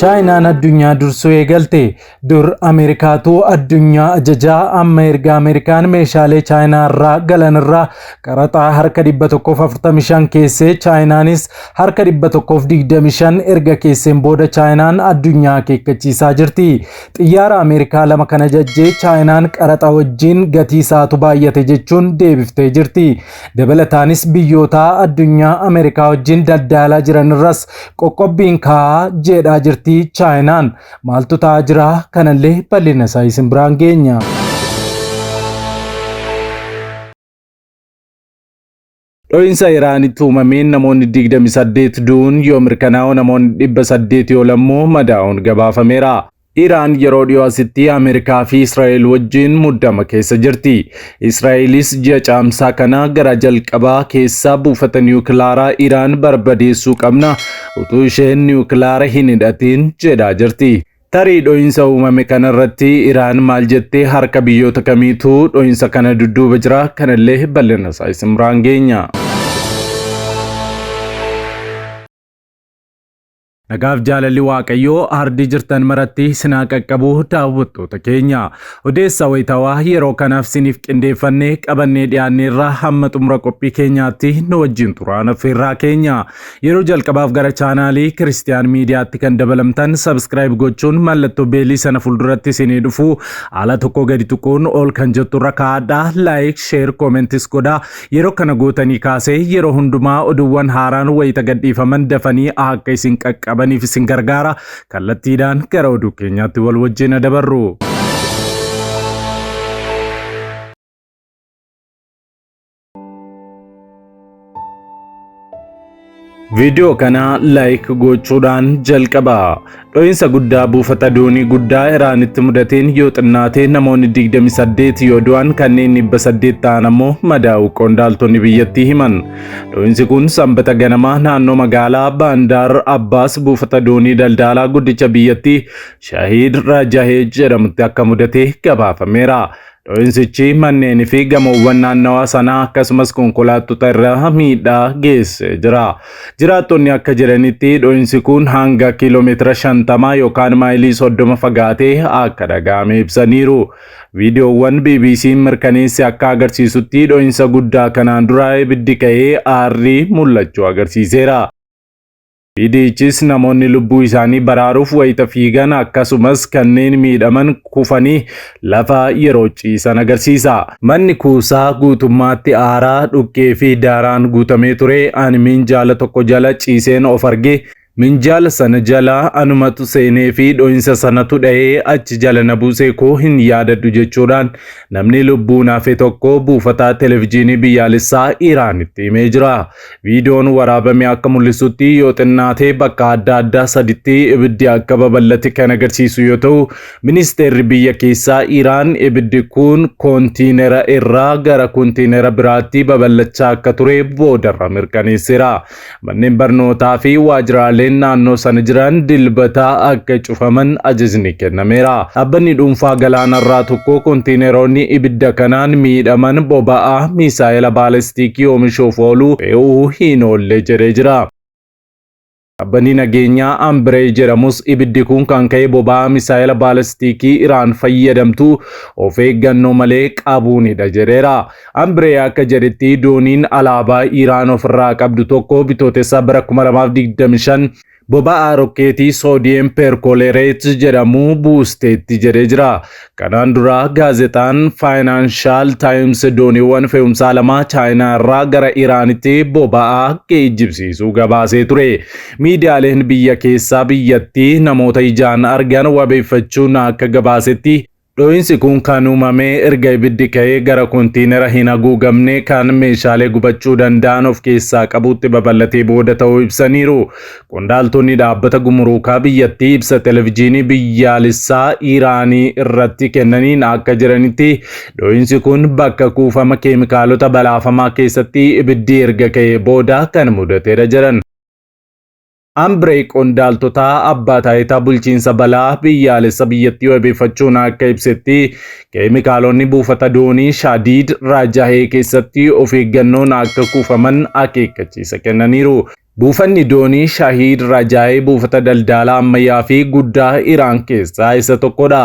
Chaayinaan addunyaa dursuu eegalte. Dur Ameerikaatu addunyaa ajajaa amma erga Ameerikaan meeshaalee Chaayinaa irraa galan irraa qaraxaa harka 145 keessee Chaayinaanis harka 125 erga keesseen booda Chaayinaan addunyaa akeekkachiisaa jirti. Xiyyaara Ameerikaa lama kan ajajjee Chaayinaan qaraxa wajjin gatii isaatu baay'ate jechuun deebiftee jirti. Dabalataanis biyyoota addunyaa Ameerikaa wajjin daldalaa jiran irras qoqqobbiin kaa'aa jedhaa jirti Chaayinaan. Maaltu ta'aa jira? Kanallee bal'ina isaa isin biraan geenya. Dho'iinsa Iraanitti uumameen namoonni 28 du'uun yoo mirkanaa'u namoonni 800 ol ammoo madaa'uun gabaafameera. Iraan yeroo dhiyoo asitti Ameerikaa fi Israa'el wajjin muddama keessa jirti. Israa'elis ji'a caamsaa kana gara jalqabaa keessaa buufata niwukilaaraa Iraan barbadeessuu qabna utuu isheen niwukilaara hin hidhatin jedhaa jirti. Tarii dho'iinsa uumame kanarratti Iraan maal jettee harka biyyoota kamiitu dho'iinsa kana dudduuba jira kanallee bal'ina isaa isin biraan geenya. Nagaaf jaalalli Waaqayyoo ardii jirtan maratti sinaa qaqqabu daawwattoota keenya. Odeessa wayitawaa yeroo kanaaf siniif qindeeffannee qabannee dhiyaanneerra hamma xumura qophii keenyaatti nu wajjin turaan affeerraa keenya. Yeroo jalqabaaf gara chaanaalii Kiristiyaan Miidiyaatti kan dabalamtan subscribe gochuun mallattoo beelii sana fuulduratti isinii dhufu ala tokko gadi tuquun ol kan jetturra kaa'adhaa like, share, commentis godhaa. Yeroo kana gootanii kaasee yeroo hundumaa oduuwwan haaraan wayita gadhiifaman dafanii akka isin qaqqabaniif isin gargaara. Kallattiidhaan gara oduu keenyaatti wal wajjin dabarru. Viidiyoo kana like gochuudhaan jalqaba. Dho'iinsa guddaa buufata doonii guddaa Iraanitti mudateen yoo xinnaate namoonni 28 yoo du'an kanneen 800 ta'an ammoo madaa'u qondaaltonni biyyattii himan. Dho'iinsi kun sanbata ganamaa naannoo magaalaa Baandaar Abbaas buufata doonii daldalaa guddicha biyyattii Shahiid Rajahee jedhamutti akka mudate gabaafameera. Dho'insichi manneenii fi gamoowwan naannawaa sanaa akkasumas konkolaattota irra miidhaa geessee jira. Jiraattonni akka jedhanitti dho'insi kun hanga kiiloomeetira 50 yookaan maayilii 30 fagaatee akka dhaga'ame ibsaniiru. Viidiyoowwan BBC'n mirkaneesse akka agarsiisutti dho'insa guddaa kanaan dura ibiddi ka'ee aarri mul'achuu agarsiiseera. Viidiyichis namoonni lubbuu isaanii baraaruuf wayita fiigan akkasumas kanneen miidhaman kufanii lafa yeroo ciisan agarsiisa. Manni kuusaa guutummaatti aaraa, dhukkee fi daaraan guutamee ture. Ani minjaala tokko jala ciiseen of arge. Minjaala sana jala anumatu seenee fi dho'insa sanatu dha'ee achi jala na buusee koo hin yaadadhu jechuudhaan namni lubbuun hafe tokko buufata televizyiinii biyyaalessaa Iraanitti himee jira. Viidiyoon waraabame akka mul'isutti yoo xinnaate bakka adda addaa saditti ibiddi akka babal'ate kan agarsiisu yoo ta'u, ministeerri biyya keessaa Iraan ibiddi kun koontiinera irraa gara koontiinera biraatti babal'achaa akka ture boodarra mirkaneesseera. Manneen barnootaa fi waajjiraaleen naannoo sana jiran dilbataa akka cufaman ajajni kennameera. Dhaabbanni dhuunfaa galaanarraa tokko koontiineroonni ibidda kanaan miidhaman boba'aa misaa'ela baalistiikii oomishuuf oolu fe'uu hin oolle jedhee jira. Dhaabbanni nageenyaa Ambiree jedhamus ibiddi kun kan ka'e boba'aa misaa'ela baalistiikii Iraan fayyadamtu of eeggannoo malee qabuunidha jedheera. Ambiree akka jedhetti dooniin alaabaa Iraan ofirraa qabdu tokko bitootessa bara 2025 boba'aa rokkeetii soodiyem perkolereet jedhamu buusteetti jedhee jira. Kanaan dura gaazexaan Faayinaanshaal Taayims dooniiwwan fe'umsaa lama Chaayinaa irraa gara Iraanitti boba'aa geejjibsiisuu gabaasee ture. Miidiyaaleen biyya keessaa biyyattii namoota ijaan argan wabeeffachuun akka gabaasetti Dho'iinsi kun kan uumame erga ibiddi ka'ee gara kontiinera hin haguugamne kan meeshaalee gubachuu danda'an of keessaa qabuutti babal'atee booda ta'uu ibsaniiru. Qondaaltonni dhaabbata gumuruukaa biyyattii ibsa televizyiinii biyyaalessaa Iraanii irratti kennaniin akka jiranitti dho'iinsi kun bakka kuufama keemikaalota balaafamaa keessatti ibiddi erga ka'ee booda kan mudatedha jedhan. Ambiree qondaaltota abbaa taayitaa bulchiinsa balaa biyyaalessa biyyattii wabeeffachuun akka ibsetti keemikaalonni buufata doonii Shaadiid Raajahee keessatti of eeggannoon akka kuufaman akeekkachiisa kennaniiru. Buufanni doonii Shahiid Rajaayii buufata daldalaa ammayyaa fi guddaa Iraan keessaa isa tokkodha.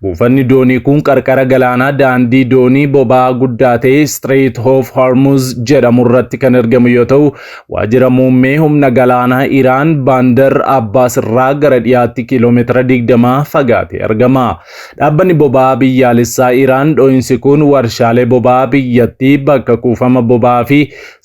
Buufanni doonii kun qarqara galaanaa daandii doonii boba'aa guddaa ta'e Strait of Hormuz jedhamu irratti kan argamu yoo ta'u, waajjira muummee humna galaanaa Iraan Bandar Abbaas irraa gara dhiyaatti kiiloomeetira 20 fagaatee argama. Dhaabbanni boba'aa biyyaalessaa Iraan dho'insi kun warshaalee boba'aa biyyattii bakka kuufama boba'aa fi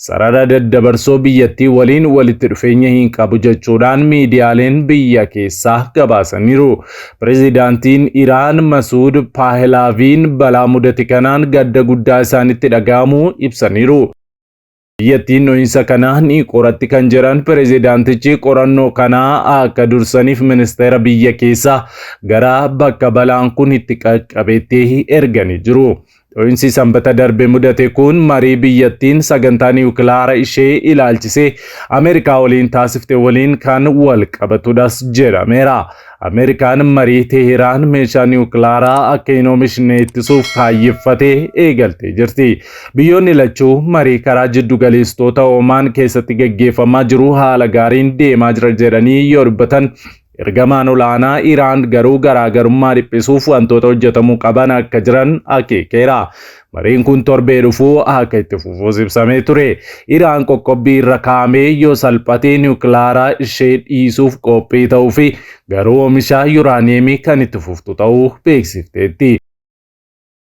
sarara daddabarsoo biyyattii waliin walitti dhufeenya hin qabu jechuudhaan miidiyaaleen biyya keessaa gabaasaniiru. Pireezidaantiin Iraan Masuud Paahilaaviin balaa mudate kanaan gadda guddaa isaanitti dhaga'amuu ibsaniiru. Biyyattiin dho'insa kana ni qoratti kan jedhan pireezidaantichi qorannoo kanaa akka dursaniif ministeera biyya keessaa gara bakka balaan kun itti qaqqabeetti erganii jiru. Dho'insi Sanbata darbe mudate kun marii biyyattiin sagantaa niwukilaara ishee ilaalchisee Ameerikaa waliin taasifte waliin kan wal qabatudhas jedhameera. Ameerikaan marii Teheraan meeshaa niwukilaaraa akka hin oomishne ittisuuf kaayyeffatee eegaltee jirti. Biyyoonni lachuu marii karaa jiddu galeessitoota Omaan keessatti gaggeeffamaa jiru haala gaariin deemaa jira jedhanii yoo dubbatan, ergamaan olaanaa Iraan garuu garaagarummaa dhiphisuuf wantoota hojjetamuu qaban akka jiran akeekeera. Mariin kun torbee dhufuu akka itti fufuus ibsamee ture. Iraan qoqqobbii irra kaa'amee yoo salphatee niwukilaaraa ishee dhiisuuf qophii ta'uu fi garuu oomisha yuraaniyeemii kan itti fuftu ta'uu beeksifteetti.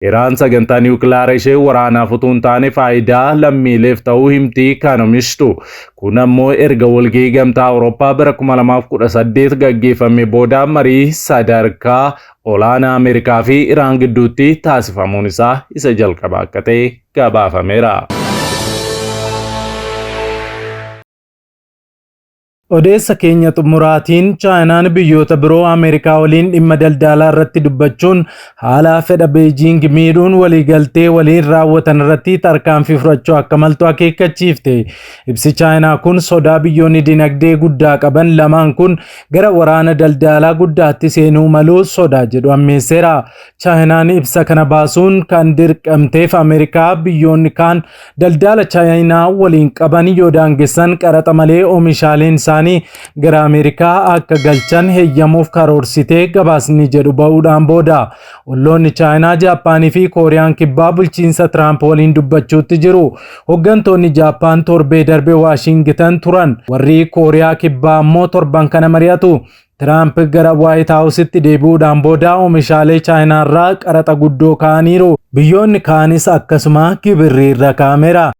Iraan sagantaa niwukilaara ishee waraanaaf utuu hin taane faayidaa lammiileef ta'uu himti kan oomishtu. Kun ammoo erga walgahii gamtaa Awurooppaa bara 2018 gaggeeffame booda marii sadarkaa olaanaa Ameerikaa fi Iraan gidduutti taasifamuun isaa isa jalqaba akka ta'e gabaafameera. Odeessa keenya xumuraatiin, Chaayinaan biyyoota biroo Ameerikaa waliin dhimma daldalaa irratti dubbachuun haala fedha Beejiing miidhuun waliigaltee waliin raawwatan irratti tarkaanfii fudhachuu akka maltu akeekkachiifte. Ibsi Chaayinaa kun sodaa biyyoonni dinagdee guddaa qaban lamaan kun gara waraana daldalaa guddaatti seenuu maluu sodaa jedhu ammeesseera. Chaayinaan ibsa kana baasuun kan dirqamteef Ameerikaa biyyoonni kaan daldala Chaayinaa waliin qaban yoo daangessan qaraxa malee oomishaaleen isaanii gara Ameerikaa akka galchan heeyyamuuf karoorsitee gabaasni jedhu ba'uudhaan booda. Olloonni Chaayinaa, Jaappaanii fi Kooriyaan Kibbaa bulchiinsa Tiraamp waliin dubbachuutti jiru. Hooggantoonni Jaappaan torbee darbe Waashingitan turan. Warri Kooriyaa Kibbaa ammoo torban kana mari'atu. Tiraamp gara Waayit Haawusitti deebi'uudhaan booda oomishaalee Chaayinaa irraa qaraxa guddoo kaa'aniiru. Biyyoonni kaanis akkasuma gibirri irra kaa'ameera.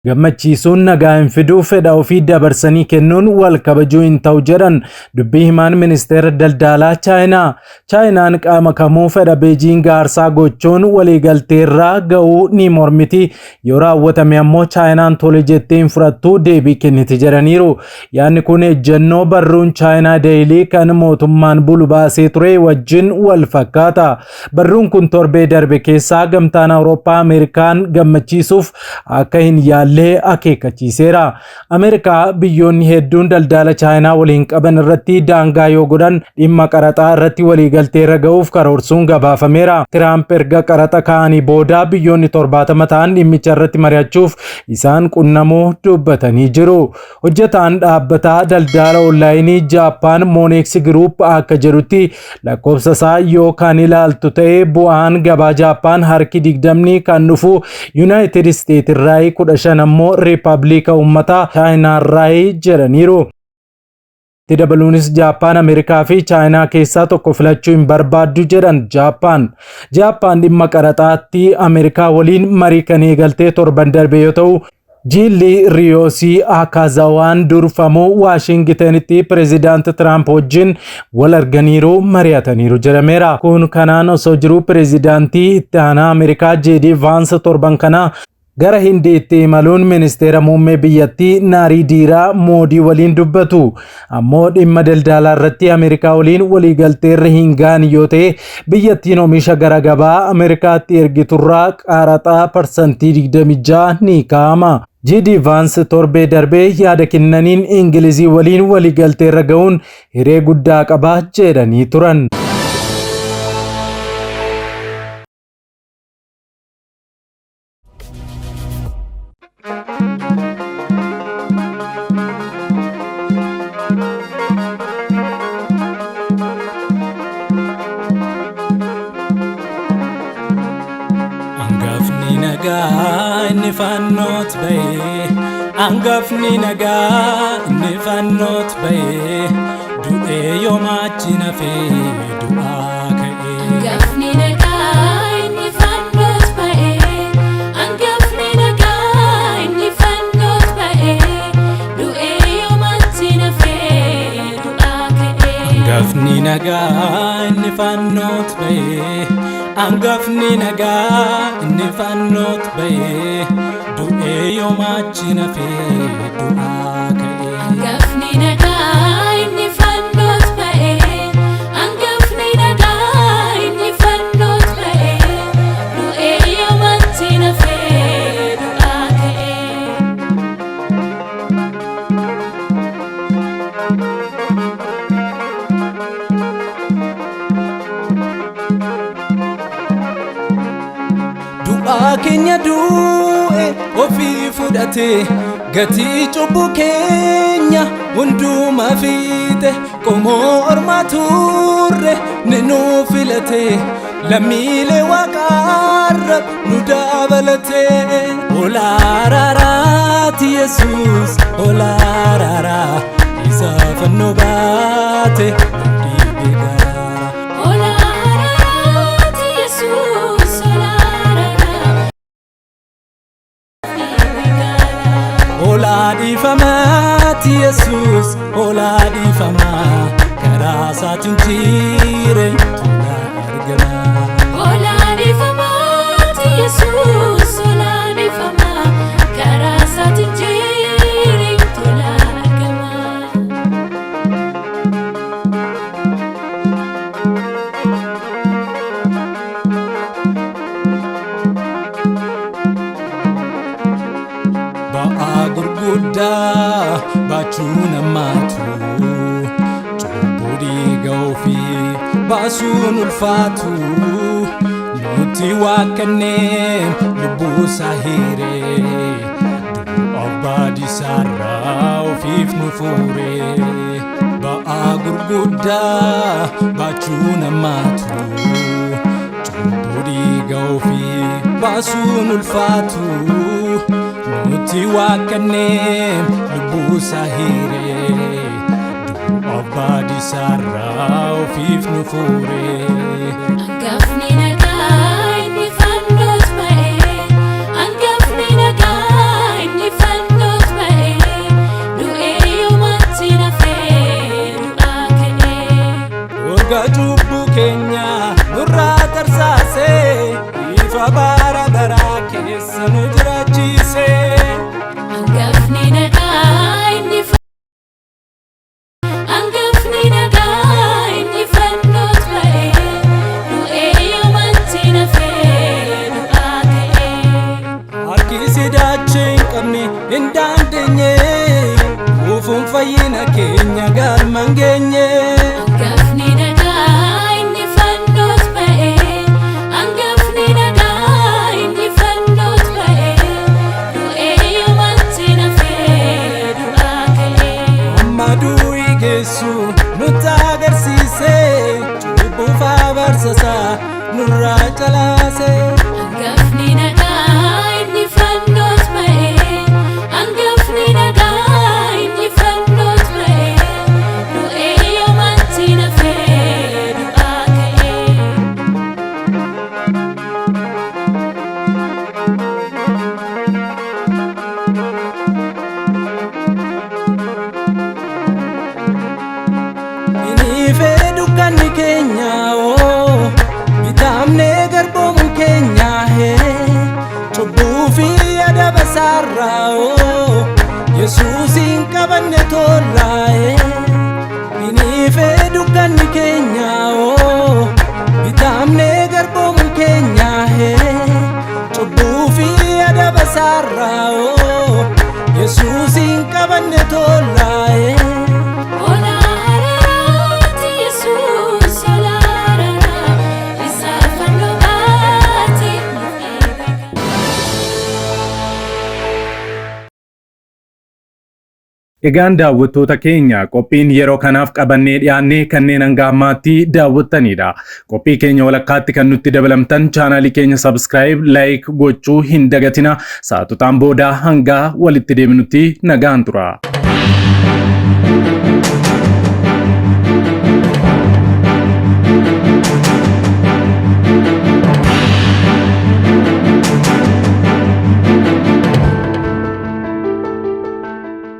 Gammachiisuun nagaa hin fiduu, fedha ofii dabarsanii kennuun wal kabajuu hin ta'u jedhan dubbii himaan ministeera daldalaa Chaayinaa. Chaayinaan qaama kamuu fedha Beejiing aarsaa gochuun waliigalteerraa ga'uu ni mormiti. Yoo raawwatame ammoo Chaayinaan tole jettee hin fudhattu deebii kenniti jedhaniiru. Yaadni kun ejjennoo barruun Chaayinaa Deeyilii kan mootummaan bulu baasee ture wajjin wal fakkaata. Barruun kun torbee darbe keessaa gamtaan Awurooppaa Ameerikaan gammachiisuuf akka hin yaallee akeekkachiiseera. Ameerikaa biyyoonni hedduun daldala Chaayinaa waliin qaban irratti daangaa yoo godhan dhimma qaraxaa irratti waliigaltee irra ga'uuf karoorsuun gabaafameera. Tiraamp erga qaraxa kaa'anii booda biyyoonni 70 ta'an dhimmicha irratti mari'achuuf isaan qunnamuu dubbatanii jiru. Hojjetaan dhaabbata daldala onlaayinii Jaappaan Monex Group akka jedhutti lakkoofsa isaa yoo kan ilaaltu ta'e bu'aan gabaa Jaappaan harki 20 kan dhufu Yuunaayitid Isteet irraa, 15 ammoo Riippaabilika Uummataa Chaayinaa irraa jedhaniiru. Itti dabaluunis Jaappaan Ameerikaa fi Chaayinaa keessaa tokko filachuu hin barbaaddu jedhan Jaappaan. Jaappaan dhimma qaraxaatti Ameerikaa waliin marii kan eegaltee torban darbe yoo ta'u, Jilli Riyoosii Akaazawaan durfamu Waashingitanitti pireezidaant Tiraamp wajjin wal arganiiru, mari'ataniiru jedhameera. Kun kanaan osoo jiru pireezidaantii itti aanaa Ameerikaa JD Vaans torban kana gara Hindiitti imaluun ministeera muummee biyyattii Naaridiiraa Moodii waliin dubbatu. Ammoo dhimma daldalaa irratti Ameerikaa waliin waliigalteerra hin ga'an yoo ta'e biyyattiin oomisha gara gabaa Ameerikaatti ergiturraa qaraxaa 26% ni kaa'ama. JD Vance torbee darbee yaada kennaniin Ingilizii waliin waliigalteerra ga'uun hiree guddaa qaba jedhanii turan. Nagaa inni fannoot ba'ee, hangafni nagaa inni fannoot ba'ee, du'ee yoomaachi nafee du'aa ka'ee. Hangafni nagaa inni fannoot ba'ee, hangafni nagaa inni fannoot ba'ee, du'ee yoomatti nafee du'aa ka'ee. Hangafni nagaa inni fannoot ba'ee, hangafni nagaa inni fannoot ba'ee, du'ee yoomaachi nafee du'aa ka'ee. Hangafni nagaa inni fannoot ba'ee, hangafni nagaa inni fannoot ba'ee, du'ee yoomatti nafee du'aa ka'ee. Du'aa keenya du'e ofii fudhate, gatii cubbuu keenya hundumaa fiite, qomoo ormaa turre ni nu filate, lammiilee waaqaarra nu dabalate. Hola araaraati Yesuus, hola araaraa, isa fannoo baate nu dhiibee garaa. Hola araaraati Yesuus, hola araaraa. Hola dhiifamaati Yesuus, hola dhiifamaa, karaa isaatiin jireenya tola argamaa. Hola dhiifamaati Yesuus, hola dhiifamaa, karaa isaatiin jireenya tola argamaa. Ba'aa gurguddaa baachuu namaatu, cubbuu dhiiga ofii baasuun ulfaatu, nuti waaqannee lubbuu isaa hiiree, du'a baadisaarraa ofiif nu fuure. Ba'aa gurguddaa baachuu namaatu, cubbuu dhiiga ofii baasuun ulfaatu, nuti waaqannee lubbuu isaa hiiree, du'a baadisaarraa ofiif nu fuure. Hangafni nagaa inni fannoot ba'ee, hangafni nagaa inni fannoot ba'ee, du'ee yoomatti nafee du'aa ka'ee. Warga cubbuu keenya nurraa tarsaasee, ifa bara baraa keessa nu jiraachise. Hangafni nagaa inni hangafni nagaa inni fannoot ba'ee, du'ee yoomatti nafee du'aa ka'ee. Harki sidaachee hin qabne hin dandeenye, kuufuun fayyina keenya galma hin geenye. Hangafni nagaa inni fannoot ba'ee, hangafni nagaa inni fannoot ba'ee, du'ee yoomatti nafee du'aa ka'ee. Amma du'i geessu nutti agarsiise, cubbuuf abarsasaa nurraa calaase. Hangafni nagaa inni fannoot ba'ee, hangafni nagaa inni fannoot ba'ee, du'ee yoomatti nafee du'aa ka'ee. Inni fee dukkanni keenya oo, bitaamnee garboomu keenya. Egaan daawwattoota keenya, qophiin yeroo kanaaf qabannee dhiyaannee kanneen hanga ammaatti daawwattanidha. Qophii keenya walakkaatti kan nutti dabalamtan chaanaalii keenya subscribe, like gochuu hin dagatina. Sa'aatotaan booda hanga walitti deebinutti nagaan tura.